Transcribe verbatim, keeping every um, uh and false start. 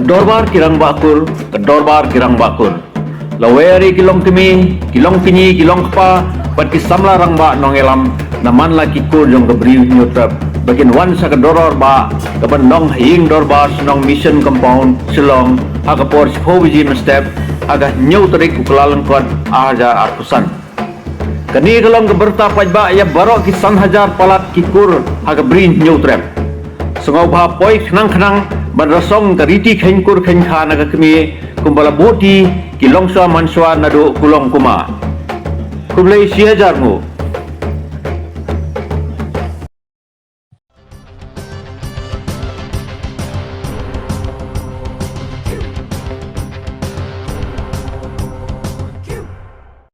Dorbar ki rangbah kur, ka dorbar ki rangbah kur. Lawei ki long kmie, ki long kñi, ki long kpa, bad ki samla rangbah nongïalam, na man la ki kur jong ka Bri Hynñiewtrep, ba kin wan sha ka dorbar ba, ka ban long ha ïing dorbar shnong Mission Compound, Shillong, ha ka por shiphew baje mynstep, ha ka hynñiew tarik u Kyllalyngkot, ar hajar arphew san. Kane ka long ka byrta paidbah ïa baroh ki san hajar palat ki kur ha ka Bri Hynñiewtrep. Sngewbha poi khnang khnang ban rasong ka riti kheiñ kur kheiñ kha na ka kmie, kumba la buh ti ki longshuwa manshuwa naduh kulong kuma. Khublei shi hajar nguh.